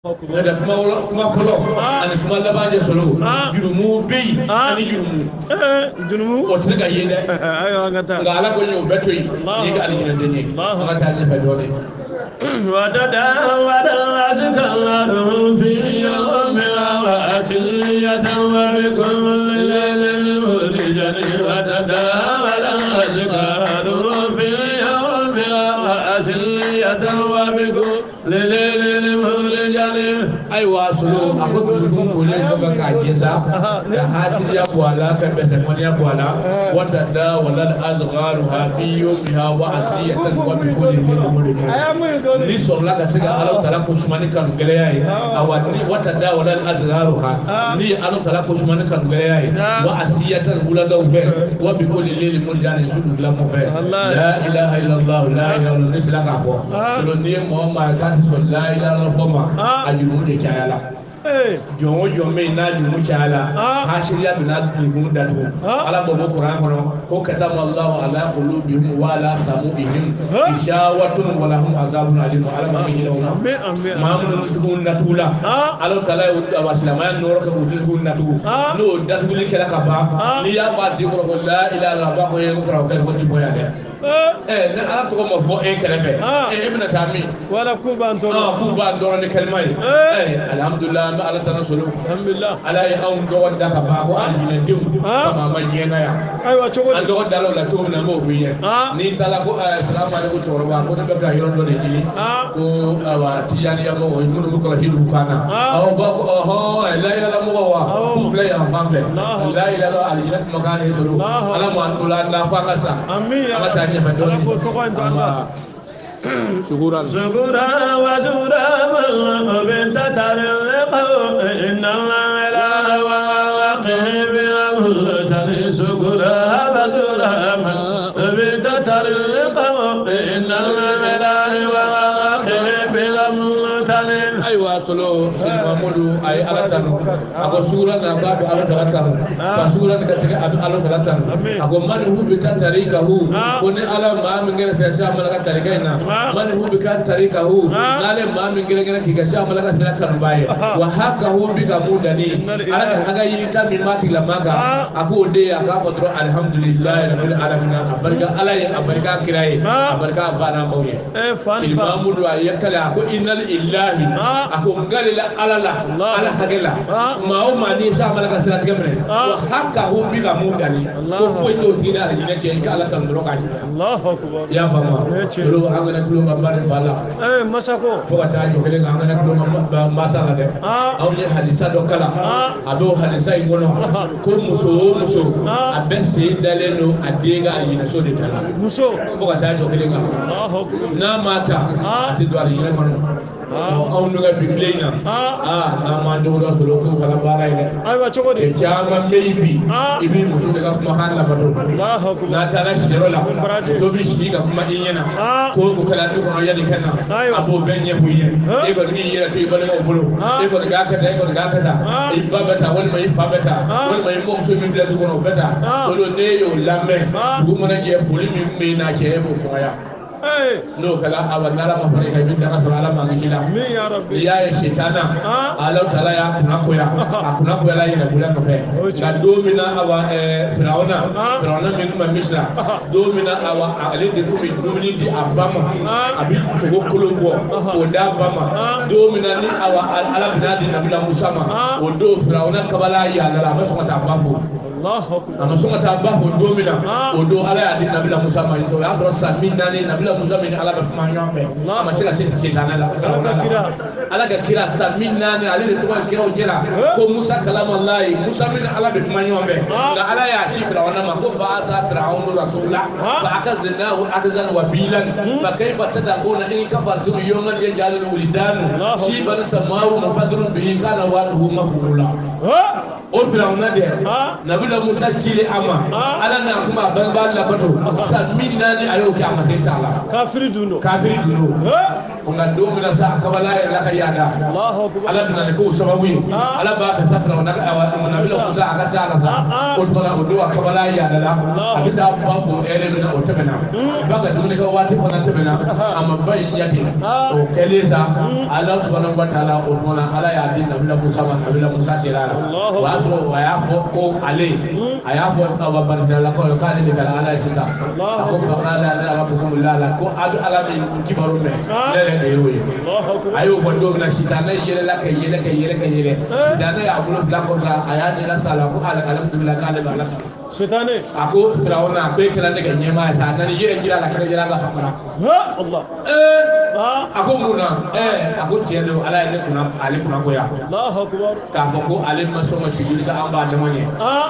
Ne tɛ kuma fɔlɔ ani kuma laban de sɔrɔ jurumu bɛ yen ani jurumu jurumu o tɛ se ka ye dɛ ayiwa an ka taa nka ala ko n y'o bɛɛ to yen n'i ka alijinɛden ye an ka taa ɲɛfɛ dɔɔnin. وتداول الأذكار في يومها وعشية وبكل ليل ملجا وتداول الأذكار في يومها وعشية وبكل ليل ملجا. Ayiwa solo a ko dusukun kolen dɔ kan k'a jɛ sa ka hasidiya bɔ a la ka bɛsɛmaniya bɔ a la watadawala azgaruha fi yawmiha wa asiyatan wa bi kulli layli muljan ni sɔrɔla ka se ka Alahu taala ko suma ni kanu gɛlɛya ye awa ni watadawala azgaruha ni ye Alahu taala ko suma ni kanu gɛlɛya ye wa asiyatan wuladaw fɛ wa bi kulli layli muljan su dugula kɔfɛ la ilaha illallah la ilaha illallah ni sera k'a fɔ solo n'i ye mɔgɔ maa ye k'a tɛ sɔn la ilaha illallah fɔ ma a jurumu de caya la. Jɔn o jɔn bɛ yen n'a jurumu caya la hasiriya bɛ n'a dusukun datugu ala b'o bɔ kuran kɔnɔ ko katama Allahu ala qulubihim wa ala samu'ihim ghishawatun wa lahum azabun alim ala ma hinɛ o ma maa minnu dusukun datugu la ala taala ye wa silamɛya nɔrɔ kɛ k'u dusukun datugu n'o datuguli kɛra ka ban n'i y'a fɔ a den kɔrɔ ko la ilaha illallah a b'a fɔ e ko karamɔgɔkɛ ko ti bɔ yan dɛ. Ni ala tɔgɔ ma fɔ e kɛrɛfɛ e bɛna taa min wala k'u b'an tɔɔrɔ k'u b'an tɔɔrɔ ni kalima ye alihamudulilayi an bɛ ala tanu solo alhamdulilayi ala ye anw dɔgɔ da ka ban ko alijinɛdenw ka maa ma diɲɛ na yan ayiwa cogo di an dɔgɔ da la o la cogo min na an b'o f'i ɲɛ n'i taara ko salamu aleykum cɛkɔrɔba ko ne bɛ ka yɔrɔ dɔ de ɲini ko awa tijaniya mɔgɔw minnu bɛ kɔlɔsi dugu kan na awɔ b'a fɔ ɔhɔn layilala mɔgɔw wa k'u filɛ yan fan fɛ layilala alijinɛ kumakan de solo ala m'an to la an da fo an ka sa an ka taa ɲɛfɛ dɔɔnin. شكرا شكرا وزورا وبنت ترق إن الله لا واقع بأمر شكرا وزورا وبنت ترق إن الله لا واقع بأمر. Ayiwa solo Sidi Mamudu a ye ala tanu a ko sugula na k'a bɛ ala tala tanu ka sugula ni ka segin a bɛ ala tala tanu a ko mani hu bi ka tarika hu ko ni ala maa min gɛrɛ fɛ sa malaka tarika in na mani hu bi ka tarika hu n'ale maa min gɛrɛ gɛrɛ k'i ka sa malaka sira kanuba ye wa haka hu bi ka mun dani ala ka hakɛ ɲini ta min b'a tigilama kan a k'o de a k'a fɔ dɔrɔn alihamudulilayi rabil alamina a barika ala ye a barika kira ye a barika ba n'a baw ye Sidi Mamudu a ye kale a ko inna lillahi a ko n galila ala la ala hakɛ la maa o maa n'i sa malaka siratigɛ minɛ wa haka hu bi ka mun dani ko foyi t'o tigi ni alijinɛ cɛ i ka ala tanu dɔrɔn k'a jira. I y'a faamu olu an kana tulon ka ba ni fa la masako fo ka taa jɔ kelen kan an kana tulon ka masa la dɛ anw ye hadisa dɔ kalan a b'o hadisa in kɔnɔ ko muso o muso a bɛɛ sen dalen don a den ka alijinɛso de da la muso fo ka taa jɔ kelen kan n'a ma ta a tɛ don alijinɛ kɔnɔ. Anw dun ka bi tile in na n'an m'an jogo dɔ sɔrɔ k'o fana baara ye dɛ. Ayiwa cogo di. Cɛ caman bɛ yen bi i b'i muso de ka kumakan labato n'a taara siyɔrɔ la muso bɛ si ka kuma i ɲɛna ko o kɛra du kɔnɔ yanni ka na a b'o bɛɛ ɲɛfɔ i ɲɛ e kɔni k'i yɛrɛ to i balimaw bolo e kɔni k'a kɛ tan e kɔni k'a kɛ tan i ba bɛ tan walima i fa bɛ tan walima i mɔmuso min filɛ du kɔnɔ o bɛ tan solo n'e y'o lamɛn dugu mana jɛ foli min bɛ yen n'a cɛ e b'o fɔya. N'o kɛra awa n'ala ma fara i kan i bɛ daga sɔrɔ ala m'an kisi la n'i y'a ye sitana ala taala y'a kunna koya a kunna koyala yɛrɛ bonya nɔfɛ nka don min na awa firawuna min tun bɛ Misira don min na awa ale de tun bɛ dumuni di a ba ma a bɛ sogo kolo bɔ k'o d'a ba ma don min na ni awa ala bɛna di nabila Musa ma o don firawuna kabala yaala a ma sɔn ka taa ba fo. A ma sɔn ka taa ba fo don min na o don ala y'a di nabila Musa ma o y'a sɔrɔ san 40 nabila Musa min ala bɛ kuma ɲɔgɔn fɛ a ma se ka se sitanɛ la ala ka kira san 40 ale de tɔgɔ ye kiraw cɛla ko Musa kalamalayi Musa min ala bɛ kuma ɲɔgɔn fɛ nka ala y'a si firawuna ma ko fa asa firawunu rasula fa akaznahu akzan wa bilan fa kayfa tadakuna in kafartum yawman yaj'alul wuldanu shiban samawu mufadirun bihi kana wa'duhu maf'ula. O firawuna dɛ nabila Musa cili a ma ala n'a kuma a bangebaa labato san 40 a y'o kɛ a ma se sa la. Kafiri dun don. Kafiri dun don. Nka don min na sa a kabala yɛrɛ la ka yaada Ala bɛna ni kow sababu ye Ala b'a fɛ sa Firawuna Nabila Musa a ka se a la sa o tuma na o don a kabala yaada la a bɛ taa ba ko hɛrɛ min na o tɛmɛna ba ka dumuni kɛ waati fana tɛmɛna a ma ba in jate o kɛlen sa Ala subahanahu wa taala o tuma na Ala y'a di Nabila Musa ma Nabila Musa sera a la o y'a sɔrɔ a y'a fɔ ko ale a y'a fɔ awa banisiralakaw ye k'ale de kɛra Ala ye sisan a ko faqala ana rabbukumul a'la ko a bɛ Ala min kibaru mɛn ne yɛrɛ de y'o ye a y'o fɔ don min na sitanɛ yɛlɛla ka yɛlɛ ka yɛlɛ ka yɛlɛ sitanɛ y'a bolo bila kɔfɛ a y'a ɲɛda sa la ko alhamdulilayi k'ale b'a la sitanɛ a ko Firawuna a ko e kɛra ne ka ɲɛmaa ye sa a nana i yɛrɛ jira a la kɛnɛ jira la ka fara a ko mun na a ko tiɲɛ don Ala ye ne kunna ale kunna goya k'a fɔ ko ale ma sɔn ka sujudi kɛ an b'a dama ɲɛ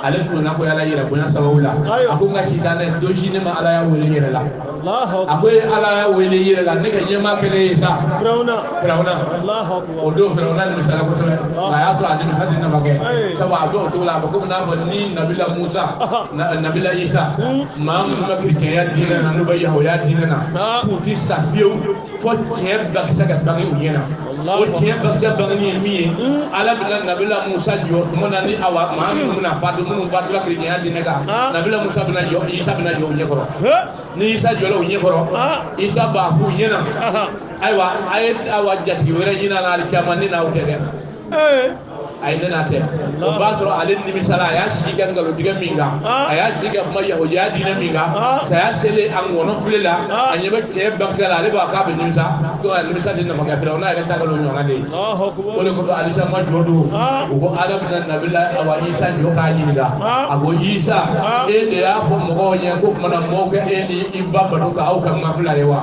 ale kunna goya la yɛrɛ bonya sababu la a ko n ka sitanɛ don si ne ma Ala y'a wele yɛrɛ la a ko e Ala y'a wele yɛrɛ la ne ka ɲɛmaa kɛlen ye sa Firawuna o don Firawuna nimisala kosɛbɛ nka a y'a sɔrɔ a nimisa tɛ nafa kɛ sabu a bɛ o cogo la a bɛ komi n'a fɔ ni Nabila Musa Nabila Isa maa minnu bɛ kerecɛnya diinɛ na n'u bɛ yahudiya diinɛ na k'u ti sa fiyewu fo tiɲɛ bakisɛ ka bange u ɲɛ na o tiɲɛ bakisɛ bangeni ye min ye Ala bɛna Nabila Musa jɔ tuma na ni awa maa minnu bɛna fatu minnu fatula kerecɛnya diinɛ kan Nabila Musa bɛna jɔ Isa bɛna jɔ u ɲɛ kɔrɔ ni Isa jɔla u ɲɛ kɔrɔ Isa b'a f'u ɲɛ na ayiwa a ye awa jatigi wɛrɛ ɲini a la alikiyama ne n'aw tɛ dɛ a ye ne n'a tɛ o b'a sɔrɔ ale nimisala a y'a si kɛ nkalontigɛ min kan a y'a si kɛ kuma yahudiya diinɛ min kan saya selen a ŋɔnɔ file la a ɲɛ bɛ tiɲɛ bakisɛ la ale b'a k'a bɛ nimisa ko a nimisa tɛ nafa kɛ Firawuna yɛrɛ ta kɛra o ɲɔgɔnna de ye o de kosɔn alikiyama jɔ don u ko Ala bɛna Nabila awa Isa jɔ k'a ɲininka a ko Isa e de y'a fɔ mɔgɔw ɲɛ ko kumana mɔgɔw kɛ e ni i ba bato k'aw kɛ ma fila ye wa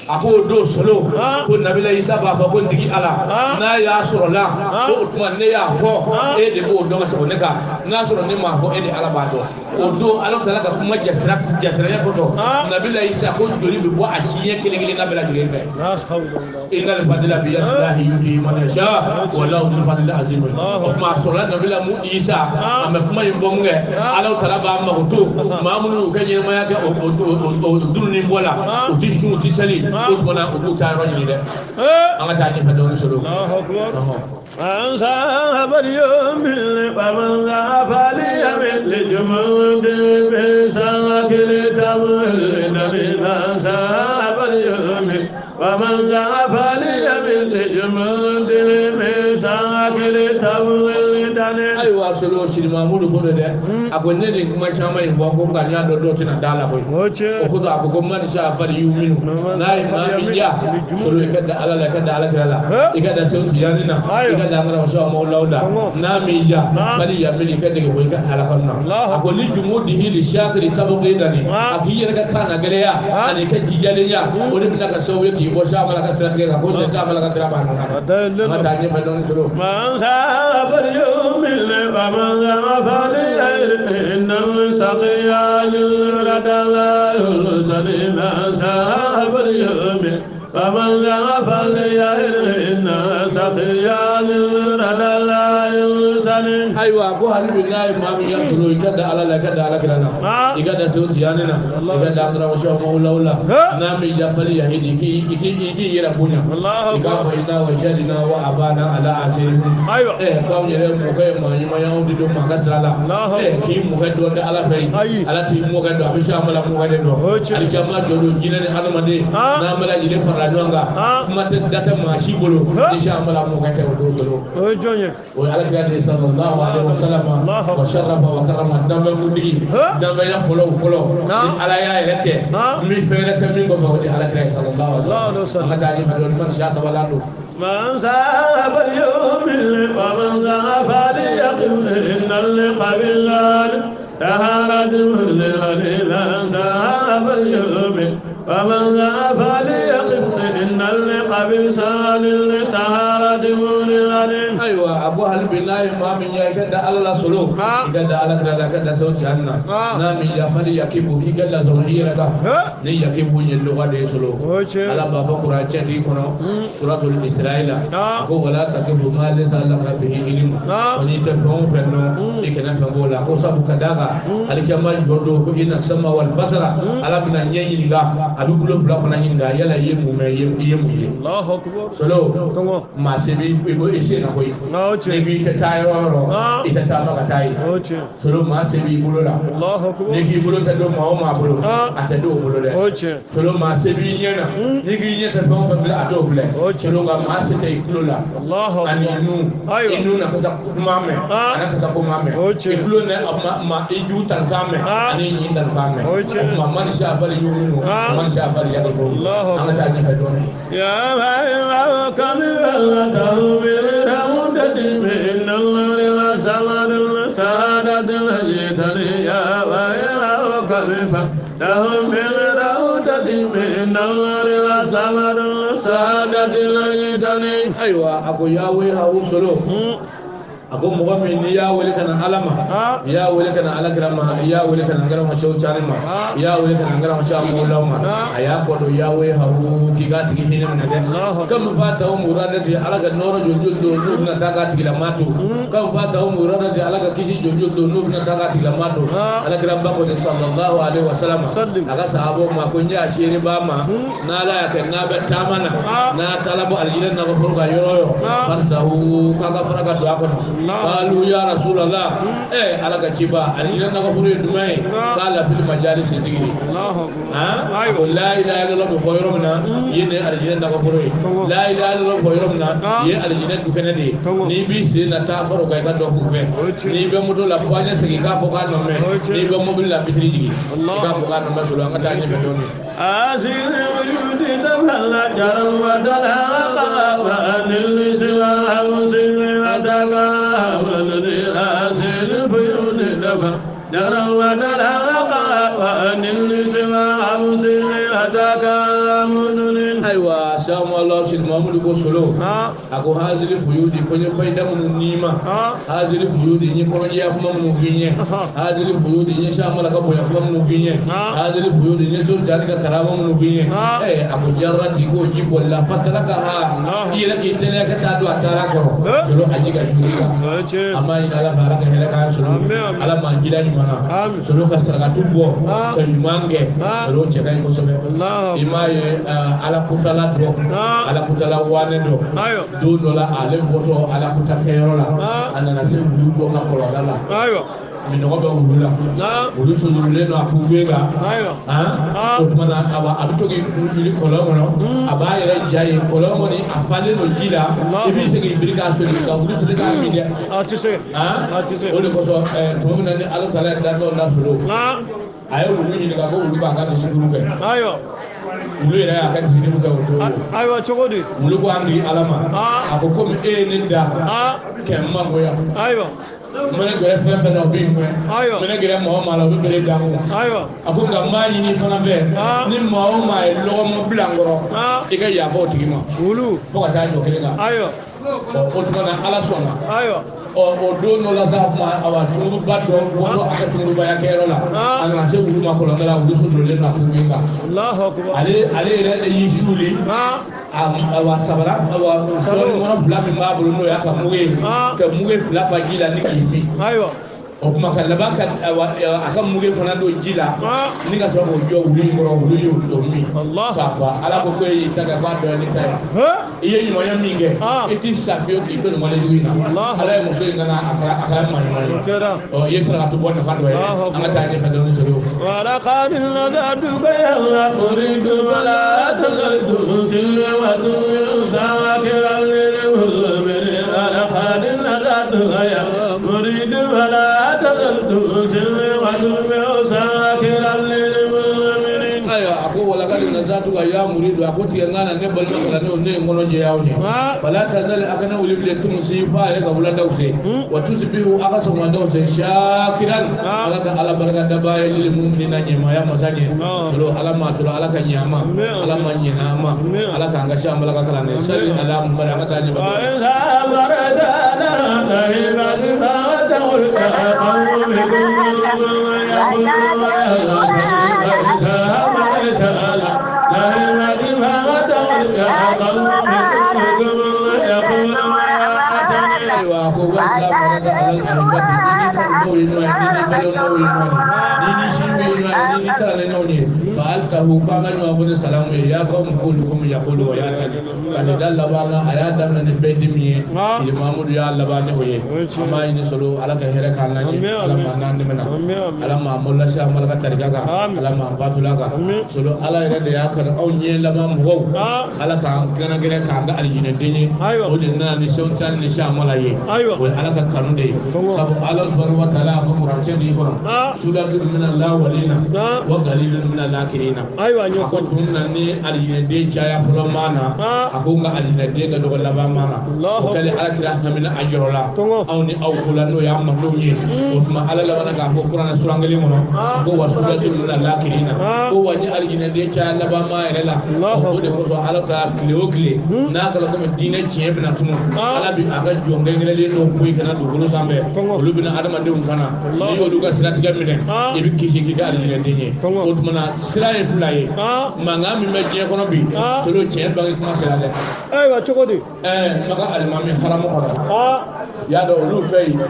a ko o don solo ko Nabila Isa b'a fɔ ko n tigi Ala n'a y'a sɔrɔ la ko o tuma ne y'a fɔ e de b'o dɔn ka sɔrɔ ne kan n'a sɔrɔ ne m'a fɔ e de Ala b'a dɔn o don Ala taala ka kuma jasiranya kɔtɔ Nabila Isa ko joli bɛ bɔ a siɲɛ kelen kelenna bɛɛ lajɛlen fɛ innal fadla biyadillahi yuti man yasha wallahu dhul fadlil azim o tuma a sɔrɔla Nabila Isa a bɛ kuma in fɔ mun kɛ Ala taala b'a mago to maa minnu y'u ka ɲɛnamaya kɛ o dununi bɔ la u ti sun u ti seli o tuma na u b'u taa yɔrɔ ɲini dɛ an ka taa ɲɛfɛ dɔɔnin sɔrɔ. من ساء فليؤمن ومن ساء فليمل لجمود بساكر تمل من ساء فليؤمن ومن ساء فليمل لجمود بساكر تمل. Ayiwa solo Silimamudu ko dɛ a ko ne de kuma caman in fɔ ko nka n y'a dɔn dɔw tɛna da la koyi o kosɔn a ko ko man sa fali yuminu n'a ye maa min diya solo i ka da Ala la i ka da Ala kira la i ka da Sehu Tijani na i ka da an karamɔgɔ Mawulaw la n'a m'i diya fali yamini i ka dege bɔ i ka Ala kɔnɔ na a ko li jumudihi li shakiri tabuqi dani a k'i yɛrɛ ka kan na gɛlɛya ani ka jijalenya o de bɛna ka sababu ye k'i bɔ sa mala ka siratigɛ kan ko tɛ sa mala ka kira b'a kan an ka taa ɲɛfɛ dɔɔnin solo. Man sa fali yuminu ومن فليأمن سقيا رد الله سليما ساء فليؤمن ومن فليأمن سقيا رد الله سليما. Ayiwa ko hali bi n'a ye maa min ka sɔrɔ i ka da Ala la i ka da Ala kira la i ka da Sehu Tijani na i ka da an karamɔgɔ Mawulaw la n'a m'i diya fali yahidi i k'i yɛrɛ bonya i k'a fɔ inna wajadna wa abana ala asiri k'anw yɛrɛ mɔkɛ ye maa ɲuman ye anw tɛ don maa ka sira la k'i mɔkɛ dɔn tɛ Ala fɛ yen Ala t'i mɔkɛ dɔn a bɛ se an ma mɔkɛ de dɔn alikiyama jɔ don jinɛ ni hadamaden n'an bɛɛ lajɛlen farala ɲɔgɔn kan kuma tɛ da tɛ maa si bolo ni se an ma mɔkɛ tɛ o don solo o ye jɔn ye o ye Ala kira de ye sallallahu alaihi wasallam wa sharafa wa karama danfɛn kuntigi danfɛnya fɔlɔ fɔlɔ ni Ala y'a yɛrɛ tɛ min fɛn wɛrɛ tɛ min kɔfɛ o de Ala kira ye sallallahu alaihi wasallam an ka taa ɲɛfɛ dɔɔnin man sa sabalan don. من ساء فليؤمن ومن ساء فليقم إن القبلان تهارت من ساء فليؤمن ومن ساء فليقم إن القبلان تهارت من. Ayiwa a ko hali bi n'a ye maa min ya i ka da Ala la solo i ka da Ala kira la i ka da sɛw cɛ na n'a min ya fali yakibu k'i ka lasɔrɔ i yɛrɛ kan ni yakibu ye lɔgɔ de ye solo Ala b'a fɔ kuran cɛtigi kɔnɔ suratul Israila a ko wala takifu ma laysa laka bihi ilmu ko n'i tɛ fɛn o fɛn dɔn i kana fɛn b'o la ko sabu ka d'a kan alikiyama jɔ don ko inna sama wal basara Ala bɛna ɲɛ ɲininka a bɛ kulo fila fana ɲininka yala i ye mun mɛn i ye mun ye solo maa se b'i i sen na koyi n'i b'i tɛ taa yɔrɔ o yɔrɔ i tɛ taama ka taa yen solo maa se b'i bolo la n'i k'i bolo tɛ don maa o maa bolo a tɛ don o bolo dɛ solo maa se b'i ɲɛ na n'i k'i ɲɛ tɛ fɛn o fɛn filɛ a t'o filɛ solo nka maa se tɛ i tulo la ani i nun i nun na kasa kuma mɛn a na kasa kuma mɛn i tulo na ma i ju talikan mɛn ani i ɲin talikan mɛn o tuma man si a fali yuminu man si a fali yakfuru an ka taa ɲɛfɛ dɔɔnin. Ayiwa a ko ya wele solo a ko mɔgɔ min n'i y'a wele ka na Ala ma i y'a wele ka na Ala kira ma i y'a wele ka na Garama Sew Cari ma i y'a wele ka na Garama Sew Mulaw ma a y'a kɔ don ya wele hawu k'i k'a tigi hinɛ minɛ dɛ kam fa ta o mura de Ala ka nɔɔrɔ joli don n'o bɛna taa k'a tigilama to kam fa ta o mura de Ala ka kisi joli don n'o bɛna taa k'a tigilama to Ala kira ba ko de sallallahu alaihi wasallam a ka sahabaw ma ko n y'a seere ba ma n'Ala y'a kɛ n'a bɛ taama na n'a taara bɔ alijinɛ na ka foro ka yɔrɔ o yɔrɔ barisa k'a ka fara ka don a kɔnɔ. Qalu ya Rasulallah ala ka ciba alijinɛ nagaforo ye jumɛn ye k'a la fili majalisi zikiri ko la ilaha illallah bɛ fɔ yɔrɔ min na yen de ye alijinɛ nagaforo ye la ilaha illallah bɛ fɔ yɔrɔ min na yen ye alijinɛ dukɛnɛ de ye n'i b'i sen na taa fara o kan i ka dɔ k'u fɛ n'i bɛ moto la fɔ an ɲɛ segin k'a fɔ k'a nɔ mɛn n'i bɛ mobili la bitiri jigin i k'a fɔ k'a nɔ mɛn solo an ka taa ɲɛfɛ dɔɔnin. Ayiwa samu Allah sidi Muhammadu ko solo a ko haziri fuyudi ko n ye fayida minnu n'i ma haziri fuyudi n ye kɔnɔjɛya kuma minnu f'i ɲɛ haziri fuyudi n ye samala ka bonya kuma minnu f'i ɲɛ haziri fuyudi n ye so jani ka karama minnu f'i ɲɛ a ko jarati k'o ji bolila fatala ka ha i yɛrɛ k'i teliya ka taa don a taara kɔrɔ solo a ji ka su kan an b'a ɲini Ala fɛ Ala ka hɛrɛ k'an solo Ala m'an jila ɲuman na solo ka sarakatu bɔ ka ɲuman kɛ solo cɛ ka ɲi kosɛbɛ i m'a ye Ala kutala dɔ Ala kutala wanɛ dɔ don dɔ la ale bɔtɔ Ala kuta kɛyɔrɔ la a nana se wulu dɔ ka kɔlɔnda la minɔgɔ bɛ wulu la wulu surulen don a k'u kan o tuma na a bɛ to k'i kun juli kɔlɔn kɔnɔ a b'a yɛrɛ ja ye kɔlɔn kɔni a falen don ji la i b'i se k'i biri k'a soli ka wulu soli k'a min dɛ a tɛ se a tɛ se o de kosɔn tuma min na ni Ala taala ye danfɛnw lasolo a ye wulu ɲininka ko wulu b'a ka disikuru kɛ wulu yɛrɛ y'a ka disikuru kɛ o cogo ayiwa cogo di wulu ko an k'i Ala ma a ko komi e ye ne da kɛ n mangoya ayiwa n mana gɛrɛ fɛn fɛn na o b'i mɛn ayiwa n mana gɛrɛ maa o maa la o bɛ bere da n kun ayiwa a ko nka n b'a ɲini fana fɛ ni maa o maa ye lɔgɔma bila n kɔrɔ i ka yafa o tigi ma wulu fo ka taa jɔ kelen kan ayiwa o tuma na Ala sɔnna ayiwa o don dɔ la sa kuma awa sunguruba dɔ bɔtɔ a ka sungurubaya kɛyɔrɔ la a nana se wulu ma kɔlɔn da la wulu suturulen don a kun kan ale yɛrɛ y'i suuli awa sabara awa sɔɔni kɔnɔ fila min b'a bolo n'o y'a ka mugu ye ka mugu fila fa ji la ni k'i min ayiwa o tuma ka laban ka a ka mugu fana don ji la ni ka sɔrɔ k'o jɔ wulu in kɔrɔ wulu y'o min k'a fa Ala ko ko e y'i ta kɛ k'a dɔ ye ne ta ye i ye ɲumanya min kɛ i t'i sa fiyewu k'i to nin wale jugu in na Ala ye muso in kana a kɛra maa ɲuman ye i ye sarakatu bɔ nafa dɔ ye an ka taa ɲɛfɛ dɔɔnin sɔrɔ. Ayiwa a ko walakadi nasatuka ya muridu a ko tigɛ n ka na ne balima kalandenw ne ye n kɔnɔ jɛya aw ɲɛ wala tazali a kana wuli bilen tumusi f'a yɛrɛ ka wuladaw se wa tusibihu a ka sɔgɔmadaw se shakiran ala ka Ala barika dabaa ye lili muminina ɲɛmaaya masa ɲɛ solo Ala ma tolo Ala ka ɲɛ a ma Ala ma ɲɛna a ma Ala k'an ka se an balaka kalanden sali ala Muhamadu an ka taa ɲɛ. فألته قام وأقول السلام يا قوم كلكم يقول ويا كان دال لبانا آيات من البيت مي الإمام يا لبانا ويا أما إن سلو على كهرة كان على ما نان منا على ما مولا شاه ملك ترجع على ما باتولا سلو على إذا يا كان أو ني لما مو على كان كنا كنا كان على جنتين ولنا نشون تان نشام ولا يه وعلى كانون دي سبب الله سبحانه وتعالى فمرشد يقول سورة من الله ولينا وقليل من الآخرين أيوة أقول أني الجنتين جايا فلمانا أقول الجنتين كدول لبامانا وكالي على كلا من أجر الله أو ني أو كلانو يا ممنوني وما على لبنا كأقول قرآن سورة غليمنا هو سورة من الآخرين هو أني الجنتين جايا لباما إلا وده على كليوكلي ناكل كم الدين جيبنا تمو على بأكل جونغ غلي نو كوي كنا دخلوا سامبي ولو بنا آدم عندهم كنا يقولوا كسرات كمينة يبي كيشي كي الجنتين وتمنا سلاي فلاي manga min bɛ diɲɛ kɔnɔ bi solo tiɲɛ bange kuma sera dɛ. Ayiwa cogo di. Maka alimami haramu kɔnɔ. Y'a dɔn olu fɛ yen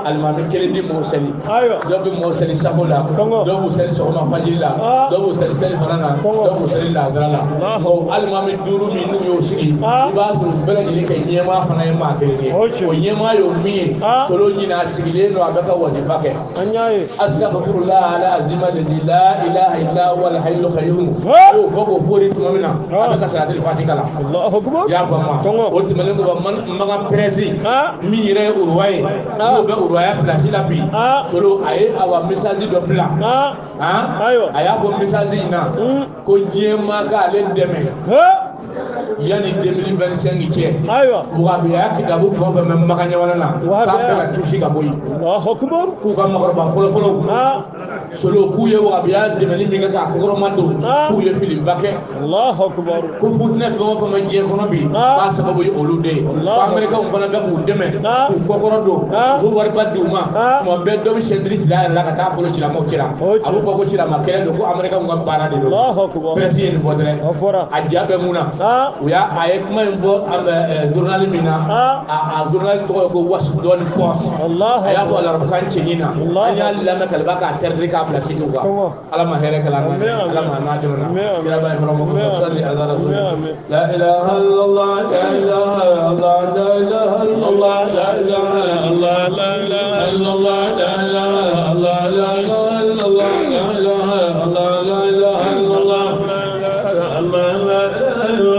alimami kelen di mɔgɔ seli. Ayiwa. Dɔw bɛ mɔgɔ seli safo la. Dɔw b'u seli sɔgɔma fajiri la. Dɔw b'u seli seli fana na. Dɔw b'u seli lazara la. Ɔ alimami duuru min n'u y'o sigi. I b'a sɔrɔ bɛɛ lajɛlen kɛ ɲɛmaa fana ye maa kelen ye. O ɲɛmaa y'o min ye. Solo ɲinɛ a sigilen don a bɛ ka wajiba kɛ. An y'a ye. Astaghfirullah ala azima ladi la ilaha illa huwa al-hayyul qayyum. O fɔ k'o fori tuma min na a bɛ ka salatul fati kalan. Allahu akbar. I y'a faamu o tɛmɛnen kɔfɛ Makan pɛrɛsi min yɛrɛ ye uruwa ye n'o bɛ uruwaya pilasi la bi solo a ye awa message dɔ bila a y'a fɔ message in na ko diɲɛ ma k'ale dɛmɛ yanni 2025 cɛ. Ayiwa. Wahabiya kitabu fɛn o fɛn bɛ Makan ɲamana na k'a bɛɛ ka tusi ka bɔ yen. Allahu akbar. K'u ka makɔrɔba fɔlɔfɔlɔw. Solo k'u ye wahabiya dɛmɛni min kɛ k'a kɔkɔrɔma don k'u ye filiba kɛ. Allahu akbar. Ko futinɛ fɛn o fɛn bɛ diɲɛ kɔnɔ bi k'a sababu ye olu de ye. Ko amɛrikɛnw fana bɛ k'u dɛmɛ k'u kɔkɔrɔ don k'u wariba d'u ma tuma bɛɛ dɔ bɛ sɛndiri siri a yɛrɛ la ka taa fɔlɔ silamaw cira a b'u fɔ ko silama kɛlɛ don ko amɛrikɛnw ka baara de don. Allahu akbar. Pɛrɛsi ye nin fɔ dɛrɛ. O fɔra. A ja bɛ mun na. U y'a a ye kuma in fɔ journal min na a journal tɔgɔ ye ko Washington Post. A y'a fɔ larabukan cɛɲi na an y'a lamɛn kaliba k'a tɛrɛri k'a bila sitiw kan. Ala ma hɛrɛ kɛla an na ala ma n'a dɛmɛ na kira ba ye hɔrɔn ko sali ala rasul la ilaha illallah la ilaha illallah la ilaha illallah la ilaha illallah la ilaha illallah la ilaha illallah la ilaha illallah la ilaha illallah la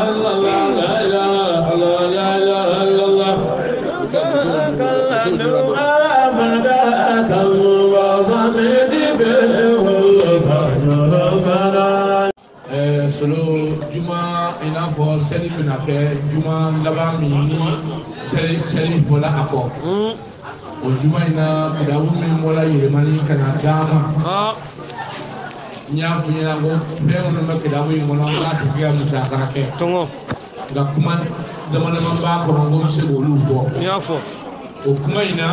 ilaha illallah Solo juma i n'a fɔ seli bɛna kɛ juma laban min ni seli bɔla a kɔ o juma in na kitabu min bɔla Yɛlɛmani ka na d'an ma n y'a fɔ ɲɛna ko fɛn minnu bɛ kitabu in kɔnɔ an k'a tigi ka musaka kɛ nka kuma dama dama b'a kɔnɔ ko n bɛ se k'olu fɔ n y'a fɔ o kuma in na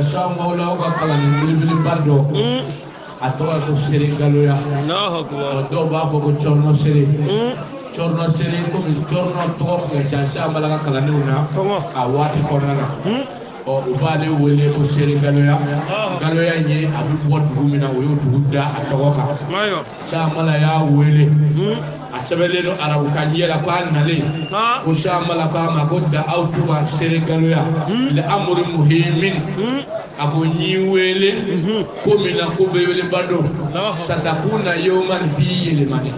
sanbawulaw ka kalanden belebeleba dɔ a tɔgɔ ye ko Sere Galoya. Dɔw b'a fɔ ko Cɔrɔnɔ Sere. Cɔrɔnɔ Sere komi Cɔrɔnɔ tɔgɔ tun ka ca Siyan Bala ka kalandenw na a waati kɔnɔna na. Ɔ u b'ale wele ko Sere Galoya. Galoya in ye a bɛ bɔ dugu min na o y'o dugu da a tɔgɔ kan. Siyan Bala y'a wele. A sɛbɛnlen don arabukan ɲɛ la k'a nalen ko Siyan Bala k'a ma ko da aw tuba Sere Galoya li amuri muhimin. A ko n y'i wele ko min na ko belebeleba don satakuna yawman fi Yɛlɛmani.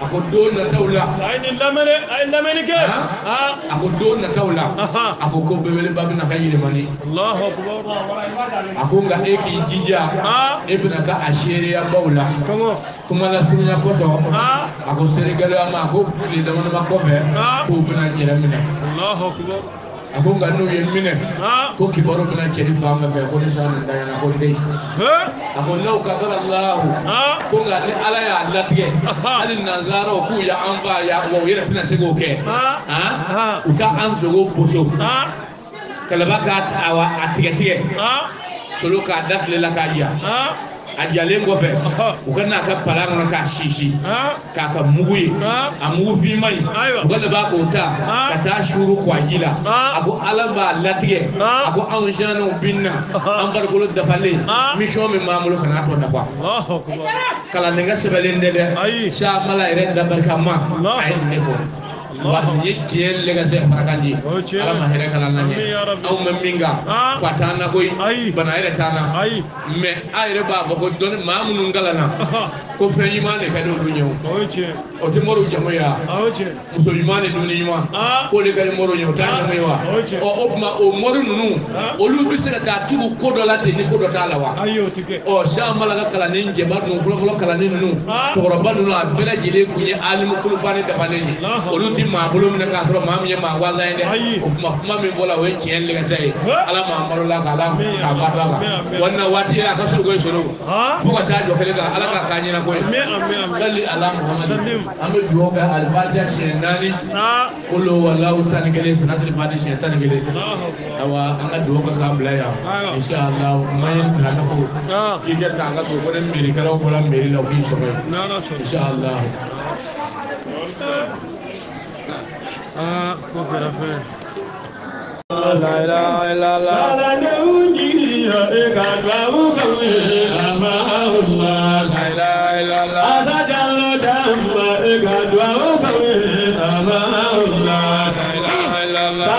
A ko don nataw la a ye nin lamɛn dɛ, a ye lamɛnni kɛ. A ko don nataw la, a ko ko belebeleba bɛna kɛ yɛlɛmani. Allahu akbar. A ko nka e k'i jija, e fana ka a seereya baw la. Kuma lasurunya kosɔn, a ko seere gɛlɛya ma, a ko tile dama dama kɔfɛ k'u bɛna n yɛrɛ minɛ. Allahu akbar. A ko nka n'u ye n minɛ, ko kibaru bɛna cɛri fan bɛɛ fɛ ko ni san nin dayana ko den. A ko n'aw ka dara Allahu, ko nka ni Ala y'a latigɛ, hali nanzaraw k'u y'an fa ya wa u yɛrɛ tɛna se k'o kɛ, u ka an sogo boso, kalaba k'a a tigɛ tigɛ, solo k'a da tile la k'a ja, a jalen kɔfɛ u ka n'a ka palan kɔnɔ k'a sisi k'a ka mugu ye, a mugu finman in, u ka laban k'o ta ka taa suuru k'a ji la. A ko Ala b'a latigɛ, a ko anw siyanw bin na, an farikolo dafalen, mission min b'an bolo ka n'a tɔ dafa. Kalanden ka sɛbɛnlen tɛ dɛ, Samala yɛrɛ dabarika ma a ye nin de fɔ. Wa nin ye tiɲɛ lɛgɛsɛ farakan di. Ala ma hɛrɛ kalan na ɲɛ anw bɛ min kan, fa t'an na koyi, bana yɛrɛ t'an na, mɛ a yɛrɛ b'a fɔ ko dɔnni maa minnu kalanna ko fɛn ɲuman de ka di olu ɲɛ. O tɛ moriw jamu ye wa? Muso ɲuman ni dumuni ɲuman, k'o de ka di moriw ɲɛ, o t'a jamu ye wa? Ɔ, o tuma o mori ninnu, olu bɛ se ka taa tugu ko dɔ la ten ni ko dɔ t'a la wa? Ɔ, Samala ka kalanden jɛba ninnu, fɔlɔfɔlɔ kalanden ninnu, cɛkɔrɔba ninnu, a bɛɛ lajɛlen tun ye alimu kulufani dafalen ye. Olu ti maa bolo minɛ k'a sɔrɔ maa min ye maa gansan ye dɛ. O tuma kuma min fɔla, o ye tiɲɛ lɛgɛsɛ ye. Ala m'an balo la k'a la k'a ba to a kan walima waati yɛrɛ a ka surun ko ye solo fo ka taa jɔ kelen kan. Ala k'a k'an ɲɛna ko ye. Sali ala Muhamadu. An bɛ dugawu kɛ, alifatiya siɲɛ 4, kolo walahu 11, sanatili fati siɲɛ 11. Awa, an ka dugawu kɛ k'an bila yan, inshallah. Kuma ye tarata ko k'i kɛ taa an ka so ko ni miirikɛlaw bɔra miiri la, u k'i sɔrɔ yen, inshallah. Ko kɛra fɛn. La ilaha illallah. La ilaha illallah. La ilaha illallah. La ilaha illallah. La ilaha illallah. La ilaha illallah. La ilaha illallah. La ilaha illallah. La ilaha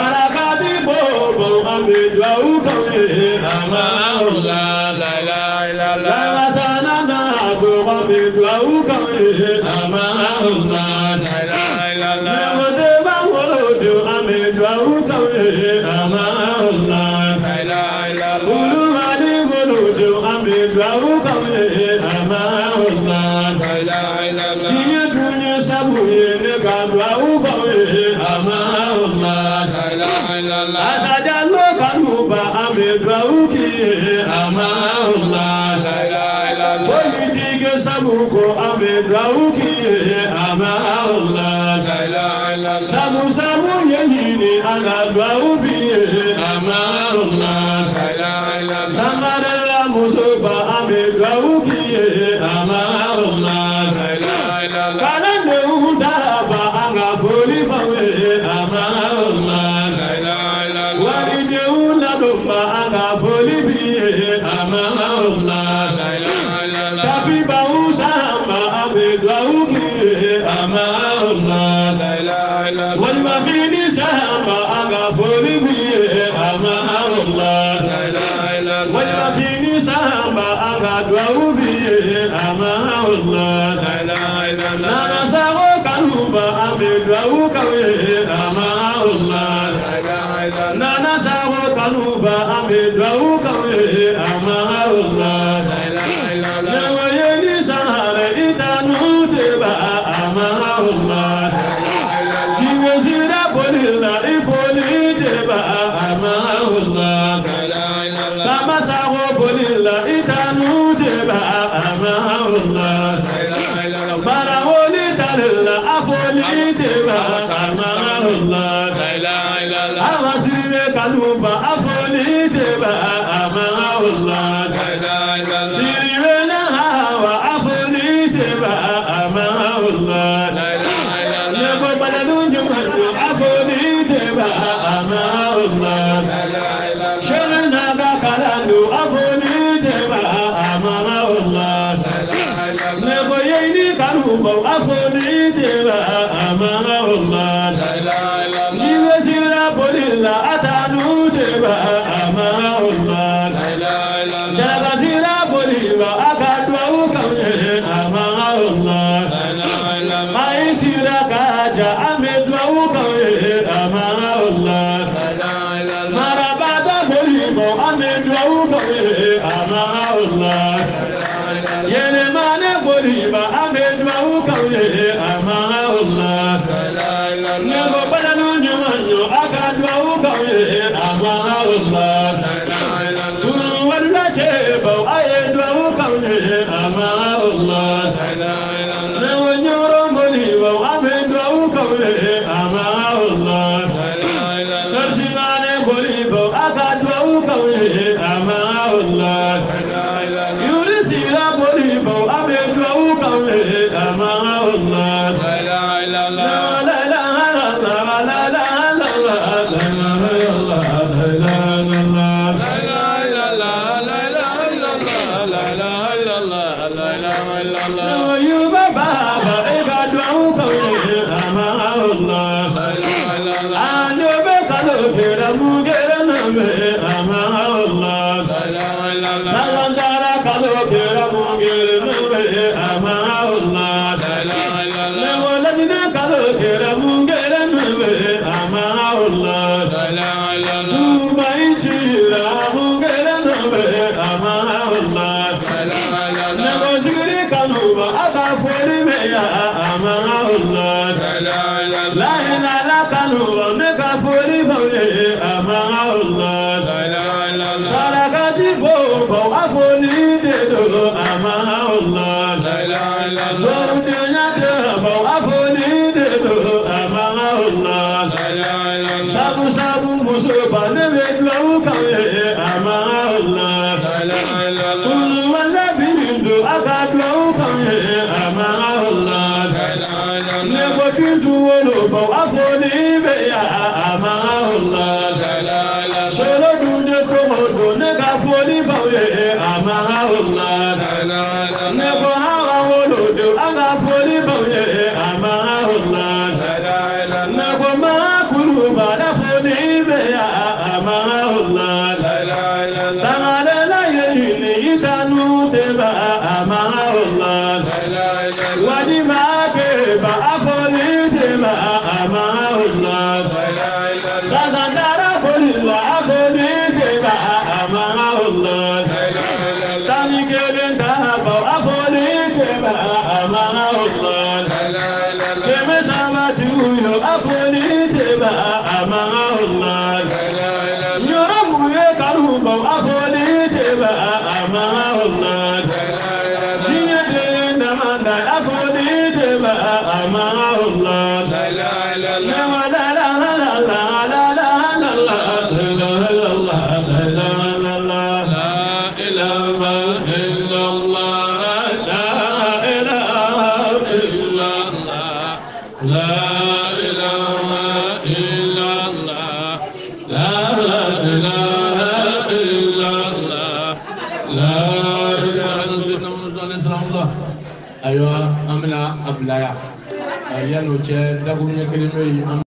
illallah. La ilaha illallah. Sabu sabu ye an ka duwawu bi ye. La ilaha illallah. Sangarela musoba, an bɛ duwawu k'i ye. La ilaha illallah. Kalandenw daraba, an ka foli b'aw ye. La ilaha illallah. Walidenw ladonba, an ka foli b'i ye. La ilaha illallah. Tabibaw sanba, an bɛ duwawu k'i ye. La ilaha illallah. Walimafini sanba, an ka foli b'i ye. La ilaha illallah. Walimafini sanba, an ka duwawu b'i ye. La ilaha illallah. Nana sago kanuba, an bɛ duwawu k'aw ye. La ilaha illallah. Nana sago kanuba, an bɛ duwawu k'aw ye. La ilaha illallah. Ne ye ni sangare i tanu teba. La ilaha illallah. Diɲɛ sira boli la, i foli teba. La ilaha illallah. Kama sago boli la, i tanu teba. La ilaha illallah. Barawoli tali la, a foli teba. La ilaha illallah. Awa sire kanuba, a foli teba. La ilaha illallah. Siribe na hawa, a foli teba. La ilaha illallah. Ne ko baladu ɲuman, a foli teba. La ilaha illallah. Sɛnɛ n'a ka kalan don, a foli teba. La ilaha illallah. Ne ko yeli kanubaw, a foli teba. La ilaha illallah. Ni bɛ sira boli la, a tanu teba. La ilaha illallah. Jaba sira boli la, a ka duwawu k'aw ye. La ilaha illallah. A Ne ko balalu ɲuman yo a ka duwawu k'aw ye amahullah. Kuru walila cɛ baw a ye duwawu k'aw ye amahullah. Ne ko ɲɔrɔ mɔni baw a bɛ duwawu k'aw ye amahullah. Karisimane boli baw a ka duwawu k'aw ye amahullah. Yuri sira boli baw a bɛ duwawu k'aw ye amahullah. La ilaha illallah, la ilaha illallah, la ilaha illallah. Yuba baba e ka duwawu k'aw ye amahullah. Anyo bɛ kalo kɛra mun kɛra na bɛ amahullah. Salandara kalo kɛra mun kɛra na bɛ amahullah. Ne ko laginɛ kalo kɛra mun kɛra na bɛ amahullah. Duba i cira mun kɛra na bɛ amahullah. Ne ko sigiri kanu ba a ka foli bɛ ya amahullah. La ilaha kanu ba ne ka foli b'aw ye amahullah. Sarakati bo baw a foli de do amahullah. Dɔwdenya de baw a foli de do amahullah. Sabu sabu muso ba ne bɛ duwawu k'aw ye amahullah. Kulu wala bintu a ka duwawu k'aw ye amahullah. Ne ko bintu wolo baw a foli bɛ ya amahullah. Solo dunde togo do ne ka foli b'aw ye amahullah. Ne ko hawa wolo do a ka foli b'aw ye amahullah. Ne ko makulu ba la foli bɛ ya amahullah. Sangale la ye ni itanu te ba amahullah. Wajima ke ba a foli te ba amahullah. Sazandara foli la a foli te ba amahullah. Tani kelen ta ba a foli te ba amahullah. Kɛmɛ saba tigiw a foli te ba amahullah. Yɔrɔ mun ye kanu baw a foli te ba amahullah. Diɲɛ den dama da a foli te ba amahullah. Ne ma la la la la la la la la la la la la la la. La ilaha illallah, la ilaha illallah, la ilaha illallah, la ilaha illallah, la ilaha illallah. Ayiwa an bɛna a bila yan yan'o cɛ dakuruɲɛ kelen bɛ yen.